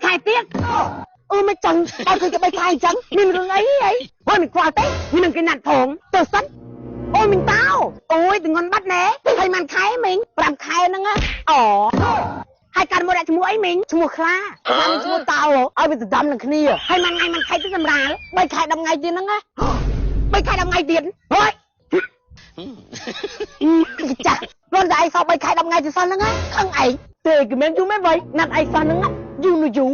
3ខែទៀតអឺមិនចឹងដល់គឺគេ3ខែអញ្ចឹងមានរឿងអីហីហួយមិនខ្វល់ទេមាននឹងគេណាត់ផងទៅសិនអូយមីងតោអូយទងន់បាត់ណែហើយមិនខែមីង5ខែហ្នឹងអូហើយកាន់មកដាក់ឈ្មោះអីមីងឈ្មោះខ្លាបានឈ្មោះតោឲ្យវាដណ្ដើមនឹងគ្នាហើយមួយថ្ងៃមួយខែទៅសម្រាល3ខែ10ថ្ងៃទៀតហ្នឹងណា3ខែ10ថ្ងៃទៀតហូយចាស់រត់តែឯងសោះ3ខែ10ថ្ងៃទៅសោះហ្នឹងខឹងឯងទេគេមិនយូរមែនវៃណាត់ឯងសោះហ្នឹងយូរនោះយូរ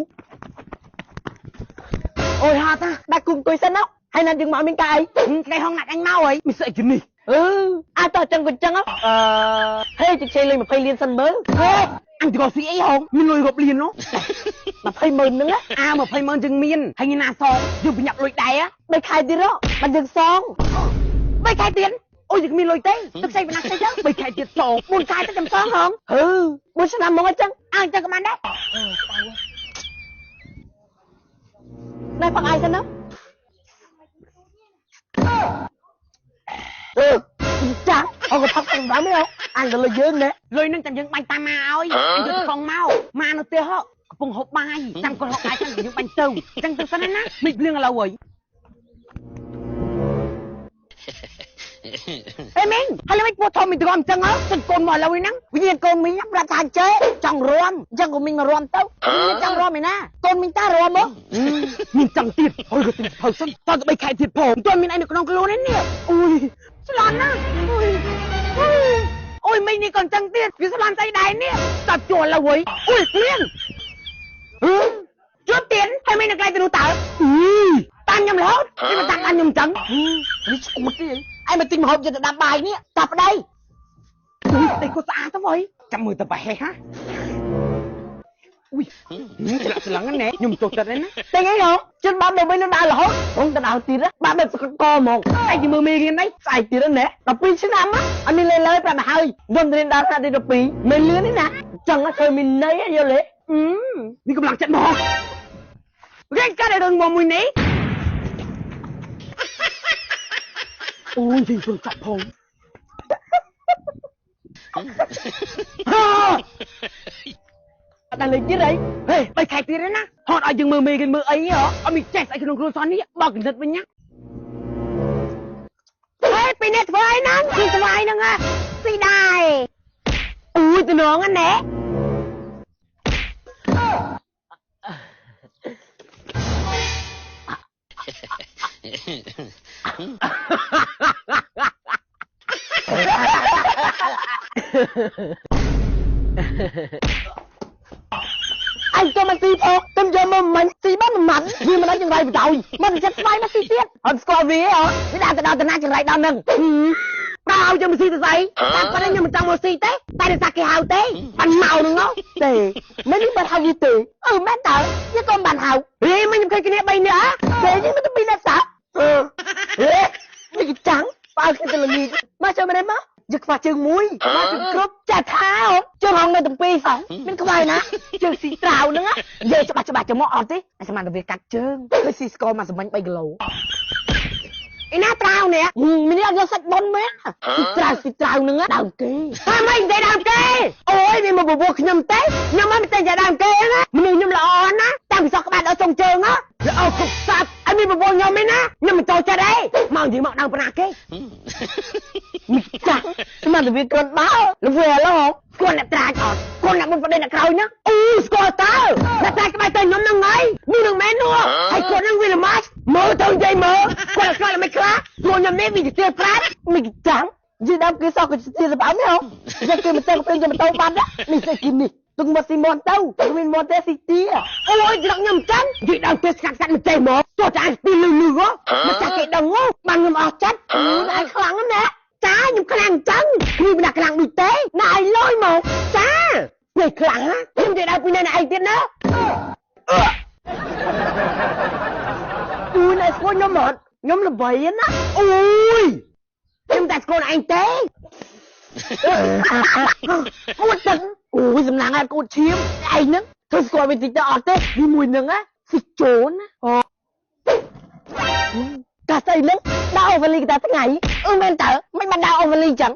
អូយហាត់ណាដាក់គុំអង្គុយសិនណាហើយណាត់យើងមកមានការអីថ្ងៃហងណាត់អញមកអីមានស្អីជំនេះអឺអាចតចឹងក៏ចឹងអឺហេជិះលេង20លានសិនមើលហេអញទៅស៊ីអីហងមានលុយរាប់លាននោះ20ម៉ឺនហ្នឹងអា20ម៉ឺនយើងមានហើយណាសងយើងប្រញាប់លុយដែរ3ខែទៀតបានយើងសង3ខែទៀតអូយយើងមានលុយទេទឹកស្អីបណ្ណាស្អីចឹង3ខែទៀតសង4ខែទៅចាំសងហងហឺ4ឆ្នាំមកអញ្ចឹងអញ្ចឹងក៏បានដែរណែផឹកអីសិនណាអឺចាអូក៏ផឹកទាំងបានទេអញទៅលើយើងណែលុយនឹងចាំយើងបាញ់តាមម៉ាឲ្យអញទៅខំមកម៉ានៅផ្ទះហ៎កំពុងហូបបាយចាំគាត់ហូបបាយចាំយើងបាញ់ទៅចឹងទៅសិនណាមិនភ្លៀងឥឡូវហើយអេមីងហើយមិនពោះធំមីទ្រាំចឹងហ៎សិនកូនមកឥឡូវហ្នឹងវិញ្ញាណកូនមីងប្រាប់ថាចេះចង់រាំចឹងក៏មីងមករាំទៅចង់រាំឯណាកូនមីងតារាំហ៎មានចង់ទៀតហើយក៏ទិញទៅសិនតទៅ3ខែទៀតផងមិនទាន់មានអីនៅក្នុងខ្លួនទេនេះអូយស្លន់ណាអូយអូយមីងនេះក៏ចឹងទៀតវាស្លន់ស្អីដែរនេះតាជួលឡើយអូយភ្លៀងជួបទៀតហើយមីងនៅកន្លែងទៅនោះតើតាមខ្ញុំរហូតវាមិនតាមខ្ញុំចឹងនេះឈួតទេឯងមកទិញម្ហូបយកទៅដាំបាយនេះតាប្តីអូយគាត់ស្អាតទៅវ៉ៃចាំមើលទៅប្រហែសហ่ะអូយឆ្លាក់ឆ្លងណែខ្ញុំចូលចិត្តណាទិញអីហ៎ជិនបានមកវិញនឹងដើររហូតហងទៅដើរទៀតបានបែបសកកហ្មងឯងមើលមេរៀនអីស្អែកទៀតណែ12ឆ្នាំអត់មានលេលើប្រាប់មកហើយខ្ញុំរៀនដល់ថ្នាក់ទី12មិនលឿនទេណាចឹងធ្វើមានន័យយល់ទេមានកម្លាំងចិត្តមករៀនកាត់ឲ្យរឿងមកមួយនេះអូយយើងចូលចាប់ផងអត់ដល់លេងទៀតអីហេ3ខែទៀតណាហត់ឲ្យយើងមើលមេគេមើលអីហ៎អត់មានចេះស្អីក្នុងខ្លួនសោះនេះបើកកណិតវិញណាហេពីនេះធ្វើអីហ្នឹងគឺស្វាយហ្នឹងស៊ីដែរអូយតំណងណែអញទៅមកស៊ីផងទៅយកមកមិនស៊ីបានមិនម៉ាត់វាមិនដល់ចង្រៃបដ ாய் មិនចិត្តស្វ័យមកស៊ីទៀតអត់ស្គាល់វាហ៎វាដាក់ទៅដល់តាណាចង្រៃដល់នឹងតើឲ្យយកមកស៊ីទៅស្អីតាមប៉ុណ្ណេះខ្ញុំមិនចង់មកស៊ីទេតែដោយសារគេហៅទេបានមកហ្នឹងទេមិននេះបានហៅវាទេអឺមែនតើវាក៏មិនបានហៅហេមិនខ្ញុំឃើញគ្នា3នាក់ទេនេះមិនទៅ2នាក់សោះអឺហេនេះចាំងបើគេទៅល្ងាចមកចូលមកនេះមកយើងខ្វះជើងមួយមកជើងគ្រប់ចាថាជើងហងនៅទាំងពីរសោះមានខ្វះណាជើងស៊ីត្រាវហ្នឹងនិយាយច្បាស់ច្បាស់ចាំមកអត់ទេអាស្មានតែវាកាត់ជើងឃើញស៊ីស្ករមកសម្បាញ់3គីឡូឯណាត្រាវនេះមានអត់យកសាច់បុនមែនស៊ីត្រាវស៊ីត្រាវហ្នឹងដើមគេថាម៉េចទេដើមគេអូយវាមកបបួលខ្ញុំទេខ្ញុំមិនទេដើមគេណាមនុស្សខ្ញុំល្អណាតាំងពីសោះក្បាលដល់ចុងជើងហ៎ល្អគ្រប់សត្វឲ្យមានបបួលខ្ញុំឯណាខ្ញុំមិនចូលចិត្តទេមកនិយាយមកដើមប៉ុណ្ណាគេមីចាស់ស្មានតែវាគ្រាន់បើលវាឡោស្គាល់អ្នកត្រាចអត់ស្គាល់អ្នកមុនប្រទេសអ្នកក្រោយណាអូស្គាល់តើអ្នកត្រាចក្បែរទៅខ្ញុំហ្នឹងហើយនោះនឹងមែននោះហើយគាត់ហ្នឹងវាល្មាច់មើលទៅនិយាយមើលគាត់ស្គាល់មិនខ្លះខ្លួនខ្ញុំនេះវាជាទៀលប្រាត់មីចាំងនិយាយដើមគេសោះក៏ជាសម្បើមហ៎យកគេមកទៅព្រៀងយកមកទៅបាននេះស្អីគេនេះទុកមកស៊ីមន់ទៅមានមន់ទេស៊ីទាអូយច្រកខ្ញុំចឹងនិយាយដើមគេស្កាត់ស្កាត់មិនចេះមកទោះតែពីលឺលឺហ៎មកចាស់គេដឹងហ៎បានខ្ញុំអស់ចិត្តឯងខ្លាំងណាស់ចាខ្ញុំខ្លាំងចឹងគ្មានណាខ្លាំងដូចទេណាឯងលយមកចានេះខ្លាំងហ៎ខ្ញុំនិយាយដល់ពីណែឯងទៀតណាអូយណែស្គាល់ខ្ញុំអត់ខ្ញុំល្បីណាអូយខ្ញុំតែស្គាល់ឯងទេគួតទឹកអូយសំណាងឯងគួតឈាមឯងហ្នឹងធ្វើស្គាល់វាតិចទៅអត់ទេវាមួយហ្នឹងណាស៊ីជូនណាកាស្អីហ្នឹងដើរអូវ៉ាលីកតាថ្ងៃអឺមែនតើមិនបានដើរអូវ៉ាលីចឹង